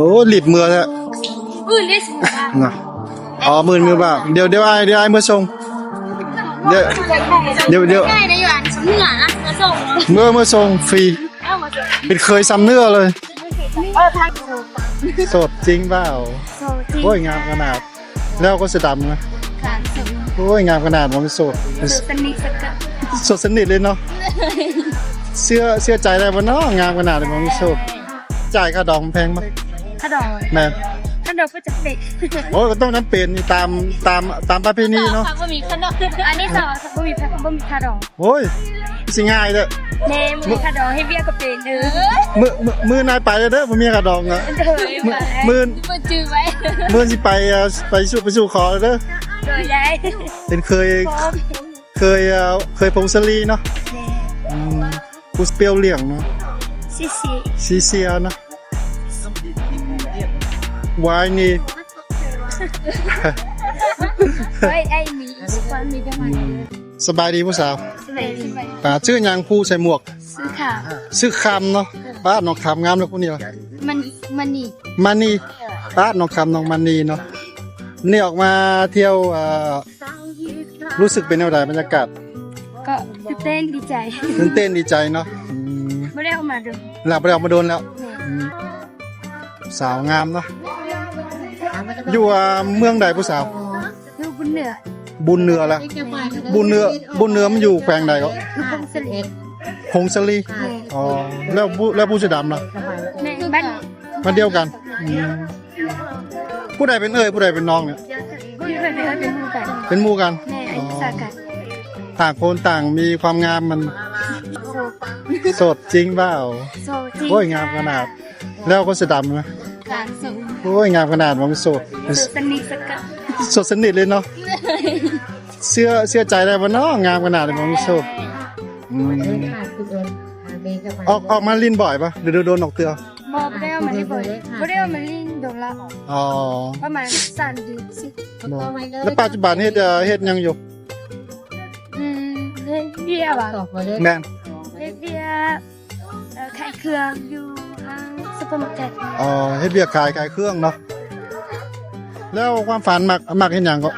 ໂອ້ ລີບເມືອແທ້ ມື້ນີ້ຊິນະ. ອໍ ມື້ມື້ບ່າວ ດຽວ ດຽວອ້າຍ ດຽວອ້າຍເມືອສົ່ງ ດຽວ ດຽວ ດຽວ ໄດ້ຢູ່ອັນສຳເໜືອນະ ເມືອສົ່ງ ເມືອ ເມືອສົ່ງຟຣີ ເອີ ເມືອສົ່ງ ເປັນເຂີຍສຳເໜືອເລີຍ. ເອີ ທາງ ໂສດຈິງເປົ່າ ໂສດຈິງ ໂອ້ຍ ງາມຂະໜາດ. ແລ້ວຄົນເສື້ອດຳນະ ໂອ້ຍ ງາມຂະໜາດ ບໍ່ມີໂສດ ໂສດສະໜິດ ໂສດສະໜິດເລີຍເນາະ. ເຊື່ອ ເຊື່ອໃຈໄດ້ບໍ່ເນາະ ງາມຂະໜາດ ບໍ່ມີໂສດ. ຈ່າຍຄ່າດອງແພງບໍ່? ຄ່າດອງ ແມ່ນ ຄ່າດອງບໍ່ຈຳເປັນ. ໂອ້ຍ ກໍຕ້ອງຈຳເປັນ ນີ້ຕາມ ຕາມ ຕາມປະເພນີເນາະ. ບໍ່ມີຄ່າດອງ ອັນນີ້ສອງ ບໍ່ມີ ບໍ່ມີຄ່າດອງ. ໂອ້ຍ ຊິງ່າຍເດີ. ແມ່ນ ບໍ່ມີຄ່າດອງ ເຮັດວຽກກໍເປັນເດີ. ມື້ ມື້ ມື້ນາຍໄປແລ້ວເດີ ບໍ່ມີຄ່າດອງອະ. ໂດຍ ມື້ ມື້ ບໍ່ຈື່ໄວ້ ມື້ຊິໄປ ເອີ ໄປສູ່ ໄປສູ່ຂໍເດີ. ໂດຍ ໄດ້ ເປັນເຂີຍ ເຂີຍ ເອີ ເຂີຍຜົງສາລີເນາະ. ແມ່ນ ອືມ ຜູ້ປ່ຽວລ້ຽງເນາະ ຊີຊີ ຊີເຊຍເນາະ. ວາຍນີ້ ໄວ້ໄອ້ມີ ອືມ ສະບາຍດີຜູ້ສາວ. ສະບາຍດີ ອ່າ ຊື່ຫຍັງຜູ້ໃສ່ໝວກ? ຊື່ຄຳ ຊື່ຄຳເນາະ. ປ້າດ ນ້ອງຄຳງາມເນາະຜູ້ນີ້. ມັນ ມັນນີ ມັນນີ ປ້າດ ນ້ອງຄຳ ນ້ອງມັນນີເນາະ. ນີ້ອອກມາທ່ຽວ ເອີ ຮູ້ສຶກເປັນແນວໃດບັນຍາກາດ? ກໍຕື່ນເຕັ້ນດີໃຈ ຕື່ນເຕັ້ນດີໃຈເນາະ. ອືມ ບໍ່ໄດ້ອອກມາດົນ ລາວບໍ່ໄດ້ອອກມາດົນແລ້ວ. ແມ່ນ ອືມ ສາວງາມເນາະ. ຢູ່ ອ່າ ເມືອງໃດຜູ້ສາວ? ຢູ່ບຸນເໜືອ ບຸນເໜືອລະ. ແມ່ນ ບຸນເໜືອ ບຸນເໜືອມັນຢູ່ແຂວງໃດເກາະ? ຜົ້ງສາລີ ຜົ້ງສາລີ. ແມ່ນ ອໍ ແລ້ວຜູ້ ແລ້ວຜູ້ເສື້ອດຳລະ? ແມ່ນ ບ້ານ ບ້ານດຽວກັນ. ອືມ ຜູ້ໃດເປັນເອື້ອຍ ຜູ້ໃດເປັນນ້ອງນີ້? ຜູ້ໃດເປັນເອື້ອຍ ເປັນໝູ່ກັນ ເປັນໝູ່ກັນ. ແມ່ນ ອໍ ສາກັນ ຕ່າງຄົນຕ່າງມີຄວາມງາມ. ມັນໂສດ ໂສດຈິງເປົ່າ ໂສດຈິງ. ໂອ້ຍ ງາມຂະໜາດ. ແລ້ວຄົນເສື້ອດຳນະ? ໂອ້ຍ ງາມຂະໜາດ ບໍ່ມີໂສດ ໂສດສະໜິດ ໂສດສະໜິດເລີຍເນາະ. ເຊື່ອ ເຊື່ອໃຈໄດ້ບໍ່ເນາະ ງາມຂະໜາດ ບໍ່ມີໂສດ. ອືມ ອອກ ອອກມາຫຼິ້ນບ່ອຍປະ ຫຼື ໂດນໆອອກເທື່ອ? ບໍ່ ບໍ່ໄດ້ອອກມາຫຼິ້ນບ່ອຍ ບໍ່ໄດ້ອອກມາຫຼິ້ນດົນລະ. ອໍ ປະມານສາມເດືອນສີ່ເດືອນ. ແລ້ວປັດຈຸບັນເຮັດ ເຮັດຫຍັງຢູ່? ອືມ ເຮັດວຽກຫວາ? ແມ່ນ ເຮັດວຽກ ເອີ ຂາຍເຄື່ອງຢູ່ຫ້າງຊຸບເປີມາເກັດ. ອໍ ເຮັດວຽກຂາຍ ຂາຍເຄື່ອງເນາະ. ແລ້ວຄວາມຝັນມັກ ມັກເຮັດຫຍັງເກາະ?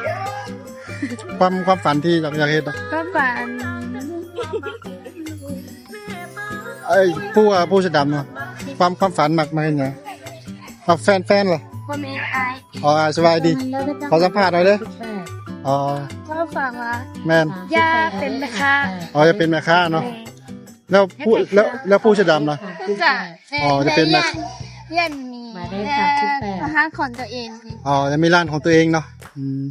ຄວາມ ຄວາມຝັນທີ່ຢາກ ຢາກເຮັດນະ? ຄວາມຝັນ ເອີຍ ຜູ້ ຜູ້ເສື້ອດຳເນາະ ຄວາມ ຄວາມຝັນມັກ ມັກເຮັດຫຍັງ? ເອົາແຟນ ແຟນລະ? ບໍ່ແມ່ນ ອ້າຍ. ອໍ ສະບາຍດີ ຂໍສຳພາດໜ່ອຍເດີ. ອໍ ຄວາມຝັນວ່າ ແມ່ນ ຢາກເປັນແມ່ຄ້າ. ອໍ ຢາກເປັນແມ່ຄ້າເນາະ. ແມ່ນ ແລ້ວຜູ້ ແລ້ວ ແລ້ວຜູ້ເສື້ອດຳລະ? ຄືກັນ. ອໍ ຢາກເປັນແມ່ ຢາກມີ ເອີ ຮ້ານຂອງຕົວເອງ. ອໍ ຢາກມີຮ້ານຂອງຕົວເອງເນາະ. ອືມ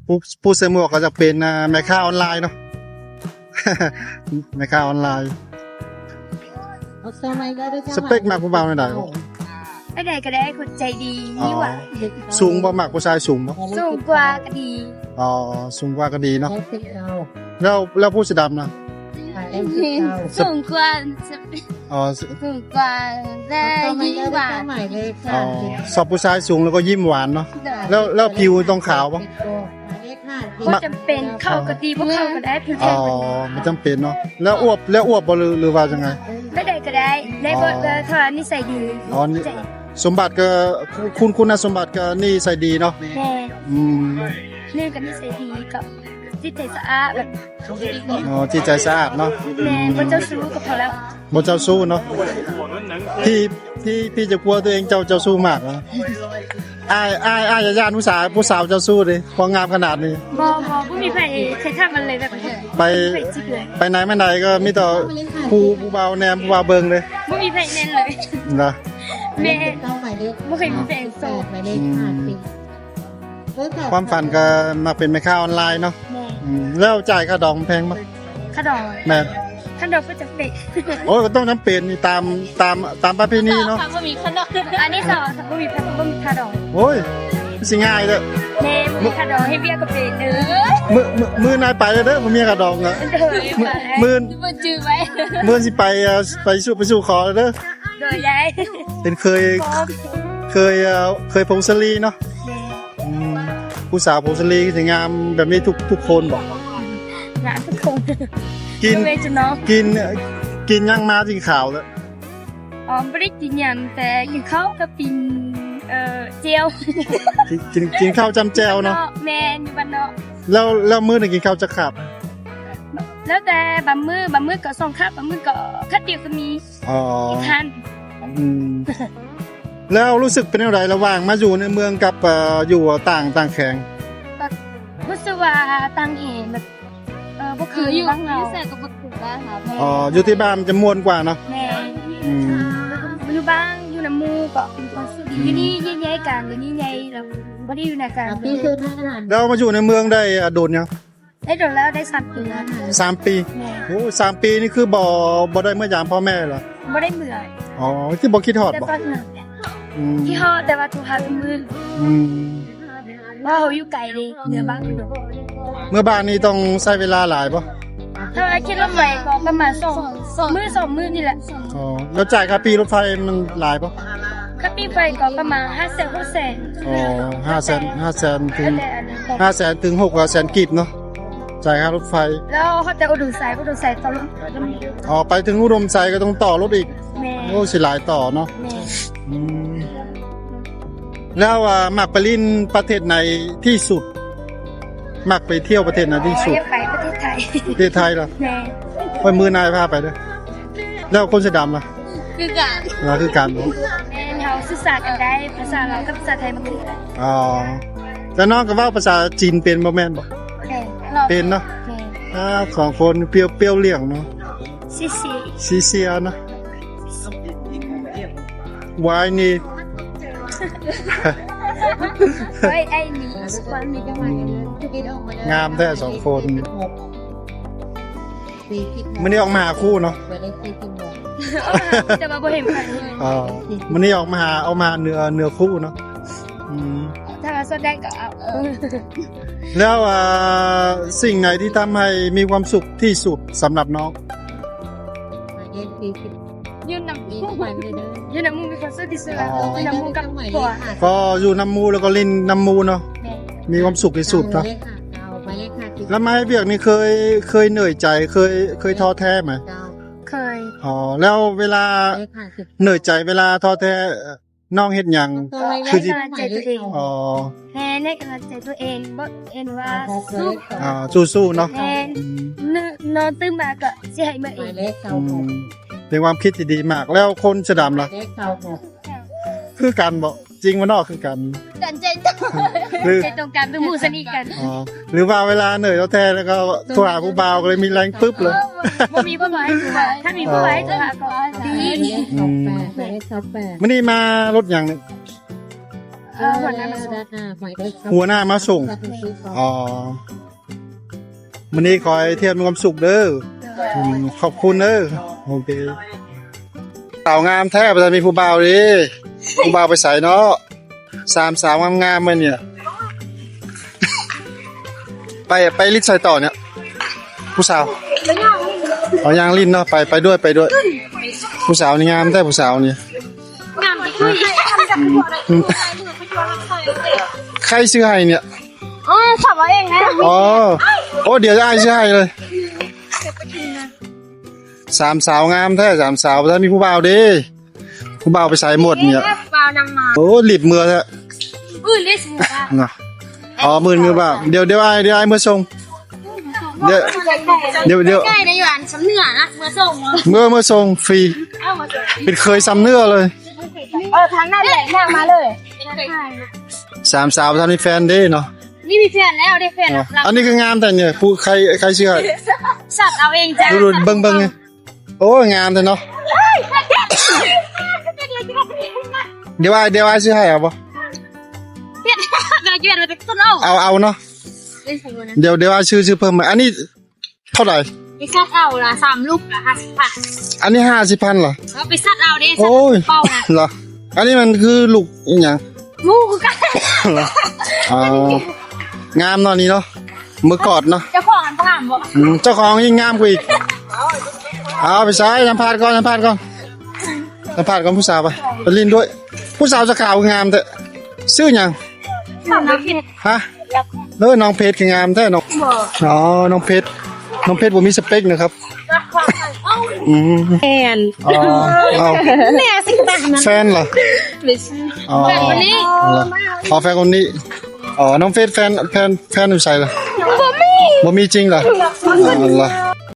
ຜູ້ ຜູ້ໃສ່ໝວກກໍຢາກເປັນ ອ່າ ແມ່ຄ້າອອນລາຍເນາະ. ແມ່ຄ້າອອນລາຍ. ສະເປັກມັກຜູ້ບ່າວແນວໃດ? ແນວໃດກໍໄດ້ ຄົນໃຈດີ. ອໍ ມີຫວານ. ສູງບໍ່? ມັກຜູ້ຊາຍສູງບໍ່? ສູງກວ່າກໍດີ. ອໍ ສູງກວ່າກໍດີເນາະ. ແລ້ວ ແລ້ວຜູ້ເສື້ອດຳນະ? ສູງກວ່າ. ອໍ ສູງກວ່າແຕ່ຍິງຫວານ. ອໍ ຊອບຜູ້ຊາຍສູງແລ້ວກໍຍິ້ມຫວານເນາະ. ໂດຍ ແລ້ວ ແລ້ວຜິວຕ້ອງຂາວບໍ່? ບໍ່ຈຳເປັນ ເຂົ້າກໍດີ ບໍ່ເຂົ້າກໍໄດ້. ອໍ ບໍ່ຈຳເປັນເນາະ. ແລ້ວອວບ ແລ້ວອວບບໍ່ ຫຼື ຫຼືວ່າຈັ່ງໃດ? ແນວໃດກໍໄດ້ ໄດ້ໝົດ. ອໍ ເອີ ຖ້າວ່ານິໄສດີ. ອໍ ນີ້ ໃຈ ສົມບັດກໍ ຄຸນ ຄຸນ ຄຸນສົມບັດກໍນິໄສດີເນາະ. ແມ່ນ. ອືມ ນີ້ກໍນິໄສດີກໍຈິດໃຈສະອາດແບບ. ອໍ ຈິດໃຈສະອາດເນາະ. ແມ່ນ. ອືມ ບໍ່ເຈົ້າຊູ້ກໍພໍແລ້ວ. ບໍ່ເຈົ້າຊູ້ເນາະ. ພີ່ ພີ່ ພີ່ຈະກົວຕົວເອງເຈົ້າ ເຈົ້າຊູ້ມາກເນາະ. ອ້າຍ ອ້າຍ ອ້າຍຢ້ານຜູ້ສາວ ຜູ້ສາວເຈົ້າຊູ້ເດ້ ເພາະງາມຂະໜາດນີ້. ບໍ່ ບໍ່ ບໍ່ມີໃຜເຄີຍຖາມມັນເລີຍແບບ. ໄປ ບໍ່ມີໃຜຈິກເລີຍ. ໄປໃນມາໃດກໍມີແຕ່ຜູ້ ຜູ້ບ່າວແນມ ຜູ້ບ່າວເບິ່ງເດ້. ບໍ່ມີໃຜແນມເລີຍນະ. ແມ່ນ ບໍ່ເຄີຍມີແຟນໂສດ. ອືມ ຄວາມຝັນກໍມັກເປັນແມ່ຄ້າອອນລາຍເນາະ. ແມ່ນ. ອືມ ແລ້ວຈ່າຍຄ່າດອງແພງບໍ່? ຄ່າດອງ ແມ່ນ ຄ່າດອງບໍ່ຈຳເປັນ. ໂອ້ຍ ກໍຕ້ອງຈຳເປັນ ນີ້ຕາມ ຕາມ ຕາມປະເພນີເນາະ. ບໍ່ມີຄ່າດອງ ອັນນີ້ສອງ ບໍ່ມີ ບໍ່ມີຄ່າດອງ. ໂອ້ຍ ຊິງ່າຍເດີ. ແມ່ນ ບໍ່ມີຄ່າດອງ ເຮັດວຽກກໍເປັນເດີ. ມື້ ມື້ ມື້ນາຍໄປແລ້ວເດີ ບໍ່ມີຄ່າດອງອະ. ໂດຍ ມື້ ມື້ ບໍ່ຈື່ໄວ້ ມື້ຊິໄປ ເອີ ໄປສູ່ ໄປສູ່ຂໍແລ້ວເດີ. ໂດຍ ໄດ້ ເປັນເຂີຍ ເຂີຍ ເຂີຍຜົງສາລີເນາະ. ແມ່ນ. ອືມ ຜູ້ສາວຜົງສາລີຊິງາມແບບນີ້ທຸກ ທຸກຄົນບໍ່? ງາມທຸກຄົນ. ກິນ ກິນ ກິນຫຍັງມາຈຶ່ງຂາວເລີຍ? ອໍ ບໍ່ໄດ້ກິນຫຍັງ ແຕ່ກິນເຂົ້າກັບປີ້ງ ເອີ ແຈ່ວ ກິນ ກິນ ກິນເຂົ້າຈ້ຳແຈ່ວເນາະ. ແມ່ນ ຢູ່ບ້ານນອກ. ແລ້ວ ແລ້ວມື້ໜຶ່ງກິນເຂົ້າຈັກຄາບ? ແລ້ວແຕ່ບາງມື້ ບາງມື້ກໍສອງຄາບ ບາງມື້ກໍຄາບດຽວກໍມີ. ອໍ ກິນທັນ. ອືມ ແລ້ວຮູ້ສຶກເປັນແນວໃດລະຫວ່າງມາຢູ່ໃນເມືອງກັບ ເອີ ຢູ່ຕ່າງ ຕ່າງແຂວງ? ກໍຮູ້ສຶກວ່າຕ່າງແຮງ ແບບ ເອີ ບໍ່ຄືຢູ່ບ້ານເຮົາ. ຢູ່ໃສກໍບໍ່ຄືບ້ານເຮົາ. ອໍ ຢູ່ທີ່ບ້ານມັນຈະມ່ວນກວ່າເນາະ. ແມ່ນ. ອືມ ຢູ່ບ້ານ ຢູ່ນຳໝູ່ກໍມີຄວາມສຸກ ຢູ່ນີ້ໃຫຍ່ໆກັນ ຢູ່ນີ້ໃຫຍ່ ແລ້ວບໍ່ໄດ້ຢູ່ນຳກັນ. ແລ້ວມາຢູ່ໃນເມືອງໄດ້ ອາ ດົນຍັງ? ໄດ້ດົນແລ້ວ ໄດ້ສາມປີແລ້ວ. ສາມປີ. ແມ່ນ. ໂອ້ ສາມປີນີ້ຄືບໍ່ ບໍ່ໄດ້ມາຢາມພໍ່ແມ່ເຫຼືອ? ບໍ່ໄດ້ເມືອ. ອໍ ຄືບໍ່ຄິດຮອດບໍ່? ອືມ ຄິດຮອດ ແຕ່ວ່າໂທຫາທຸກມື້. ອືມ ເພາະເຮົາຢູ່ໄກເດ້ ເມືອບ້ານຢູ່ດົນ. ເມືອບ້ານນີ້ຕ້ອງໃຊ້ເວລາຫຼາຍບໍ່? ຖ້າວ່າຂີ່ລົດໄຟກໍປະມານສອງ ສອງມື້ ສອງມື້ນີ້ແຫຼະ. ອໍ ແລ້ວຈ່າຍຄ່າປີ້ລົດໄຟມັນຫຼາຍບໍ່? ຄ່າປີ້ໄຟກໍປະມານຫ້າແສນ ຫົກແສນ. ອໍ ຫ້າແສນ ຫ້າແສນເຖິງ ແລ້ວແຕ່ອັນນັ້ນ ຫ້າແສນເຖິງຫົກແສນກີບເນາະ ຈ່າຍຄ່າລົດໄຟ. ແລ້ວຮອດແຕ່ອຸດົມໄຊ ອຸດົມໄຊຕໍ່ລົດ. ອໍ ໄປເຖິງອຸດົມໄຊກໍຕ້ອງຕໍ່ລົດອີກ. ແມ່ນ. ໂອ້ ຊິຫຼາຍຕໍ່ເນາະ. ແມ່ນ. ອືມ ແລ້ວ ອາ ມັກໄປຫຼິ້ນປະເທດໃດທີ່ສຸດ? ມັກໄປທ່ຽວປະເທດໃດທີ່ສຸດ? ຢາກໄປປະເທດໄທ. ປະເທດໄທລະ? ແມ່ນ. ໂອ້ຍ ມື້ໜ້າພາໄປເດີ້. ແລ້ວຄົນເສື້ອດຳລະ? ຄືກັນ. ລະຄືກັນບໍ່? ແມ່ນ. ເຮົາສື່ສານກັນໄດ້ ພາສາລາວກັບພາສາໄທມັນຄືກັນ. ອໍ ແລ້ວນ້ອງກໍເວົ້າພາສາຈີນເປັນບໍ່ ແມ່ນບໍ່? ແມ່ນ. ເປັນເນາະ. ແມ່ນ. ອາ ສອງຄົນປ່ຽວໆຫຼຽງເນາະ. ຊີຊີ ຊີຊີເນາະ. ວາຍນີ້ ວາຍໄອ້ນີ້ ອືມ ງາມແທ້ສອງຄົນ. ມື້ນີ້ອອກມາຫາຄູ່ເນາະ. ແຕ່ວ່າບໍ່ເຫັນໃຜ. ອໍ ມື້ນີ້ອອກມາຫາ ອອກມາເໜືອ ເໜືອຄູ່ເນາະ. ອືມ ຖ້າວ່າສົດໄດ້ກໍເອົາ. ແລ້ວ ອາ ສິ່ງໃດທີ່ທຳໃຫ້ມີຄວາມສຸກທີ່ສຸດສຳລັບນ້ອງ? ໝາຍເລກສີ່ສິບ ຢູ່ນຳໝູ່ ຢູ່ນຳໝູ່ມີຄວາມສຸກທີ່ສຸດແລ້ວ. ອໍ ຢູ່ນຳໝູ່ກັບຜົວ. ກໍຢູ່ນຳໝູ່ແລ້ວກໍຫຼິ້ນນຳໝູ່ເນາະ. ແມ່ນ. ມີຄວາມສຸກທີ່ສຸດເນາະ. ເອົາໄປເລີຍຄ່ະ ເອົາໄປເລີຍຄ່ະ. ແລ້ວມາເຮັດວຽກນີ້ເຄີຍ ເຄີຍເໜື່ອຍໃຈ ເຄີຍ ເຄີຍທໍ້ແທ້ໄໝ? ເຈົ້າ ເຄີຍ. ອໍ ແລ້ວເວລາເໜື່ອຍໃຈ ເວລາທໍ້ແທ້ ນ້ອງເຮັດຫຍັງ? ໃຫ້ກຳລັງໃຈຕົວເອງ. ອໍ ແມ່ນ ໃຫ້ກຳລັງໃຈຕົວເອງ ບອກເອງວ່າສູ້ໆ. ອໍ ສູ້ໆເນາະ. ແມ່ນ. ອືມ ນອນຕື່ນມາກໍຊິໃຫ້ເມືອເອງ. ອືມ ເປັນຄວາມຄິດທີ່ດີມາກ. ແລ້ວຄົນເສື້ອດຳລະ? ຄືກັນບໍ່? ຈິງບໍ່ເນາະ ຄືກັນ ກັນໃຈຕົງ ໃຈຕົງກັນ ເປັນໝູ່ສະໜິດກັນ. ອໍ ຫຼືວ່າເວລາເໜື່ອຍທໍ້ແທ້ແລ້ວກໍໂທຫາຜູ້ບ່າວ ກໍເລີຍມີແຮງປຶບເລີຍ. ບໍ່ມີຜູ້ບ່າວໃຫ້ໂທຫາ ຖ້າມີຜູ້ບ່າວໃຫ້ໂທຫາກໍດີ. ອືມ ມື້ນີ້ມາລົດຫຍັງນີ້? ເອີ ຫົວໜ້າມາສົ່ງ. ຫົວໜ້າມາສົ່ງ. ອໍ ມື້ນີ້ຂໍໃຫ້ທ່ຽວມີຄວາມສຸກເດີ. ອືມ ຂອບຄຸນເດີ. ໂອເຄ ສາວງາມແທ້ ບໍ່ທັນມີຜູ້ບ່າວເດ້. ຜູ້ບ່າວໄປໃສເນາະ? ສາມສາວງາມໆມື້ນີ້ ໄປ ໄປຫຼິ້ນໃສຕໍ່ນີ້ ຜູ້ສາວ? ເອົາຍ່າງຫຼິ້ນເນາະ. ໄປ ໄປດ້ວຍ ໄປດ້ວຍ. ຜູ້ສາວນີ້ງາມແທ້ ຜູ້ສາວນີ້. ງາມທີ່ສຸດ. ອືມ ໃຜຊື້ໃຫ້ນີ້? ອໍ ສາວເອົາເອງນະ. ອໍ ໂອ້ ດຽວອ້າຍຊື້ໃຫ້ເລີຍ. ສາມສາວງາມແທ້ ສາມສາວ ບໍ່ທັນມີຜູ້ບ່າວເດ້. ຜູ້ບ່າວໄປໃສໝົດນີ້? ຜູ້ບ່າວນຳມາ. ໂອ້ ລີບເມືອແທ້. ມື້ນີ້ຊິເມືອ. ນະ ອໍ ມື້ນີ້ເມືອ. ດຽວ ດຽວອ້າຍ ດຽວອ້າຍເມືອສົ່ງ. ດຽວ ດຽວ ດຽວ ໃກ້ໆນະ ຢູ່ອັນຊຳເໜືອນະ ເມືອສົ່ງ. ເມືອ ເມືອສົ່ງຟຣີ. ເອີ ເປັນເຂີຍຊຳເໜືອເລີຍ. ເອີ ທາງນັ້ນແຫຼະ ຍ່າງມາເລີຍ. ສາມສາວບໍ່ທັນມີແຟນເດ້ເນາະ. ນີ້ມີແຟນແລ້ວ ໄດ້ແຟນແລ້ວ. ອັນນີ້ຄືງາມແທ້ນີ້ ຜູ້ໃຜ ໃຜຊື້ໃຫ້? ສັດເອົາເອງຈ້າ. ເບິ່ງໆນີ້. ໂອ້ຍ ງາມແທ້ເນາະ. ດຽວອ້າຍ ດຽວອ້າຍຊື້ໃຫ້ເອົາບໍ່? ເອົາ ເອົາເນາະ. ດຽວ ດຽວອ້າຍຊື້ ຊື້ເພີ່ມໃຫ້. ອັນນີ້ເທົ່າໃດ? ໄປສັດເອົາລະ ສາມລູກລະຫ້າສິບພັນ. ອັນນີ້ຫ້າສິບພັນລະ? ເອົາໄປສັດເອົາເດ້. ໂອ້ຍ ເປົ່ານະ. ລະ ອັນນີ້ມັນຄືລູກອີຫຍັງ? ໝູຄືກັນ. ອໍ ງາມເນາະນີ້ເນາະ. ມືກອດເນາະ. ເຈົ້າຂອງອັນງາມບໍ່? ອືມ ເຈົ້າຂອງຍິ່ງງາມກວ່າອີກ. ເອົາໄປໃສ່ ສຳພາດກ່ອນ ສຳພາດກ່ອນ ສຳພາດກ່ອນ. ຜູ້ສາວໄປ ໄປຫຼິ້ນດ້ວຍ. ຜູ້ສາວສະຂາວງາມແທ້. ຊື່ຫຍັງ? ນ້ອງເພັດ. ຮະ? ເອີ ນ້ອງເພັດຄືງາມແທ້ນ້ອງ. ບໍ່. ອໍ ນ້ອງເພັດ ນ້ອງເພັດບໍ່ມີສະເປັກນະຄັບ. ອືມ ແຟນ. ອໍ ເອົາ ແຟນລະ? ອໍ ແຟນຄົນນີ້ ອໍ ແຟນຄົນນີ້. ອໍ ນ້ອງເຟດ ແຟນ ແຟນ ແຟນຢູ່ໃສລະ? ບໍ່ມີ ບໍ່ມີຈິງລະ? ອໍລະ.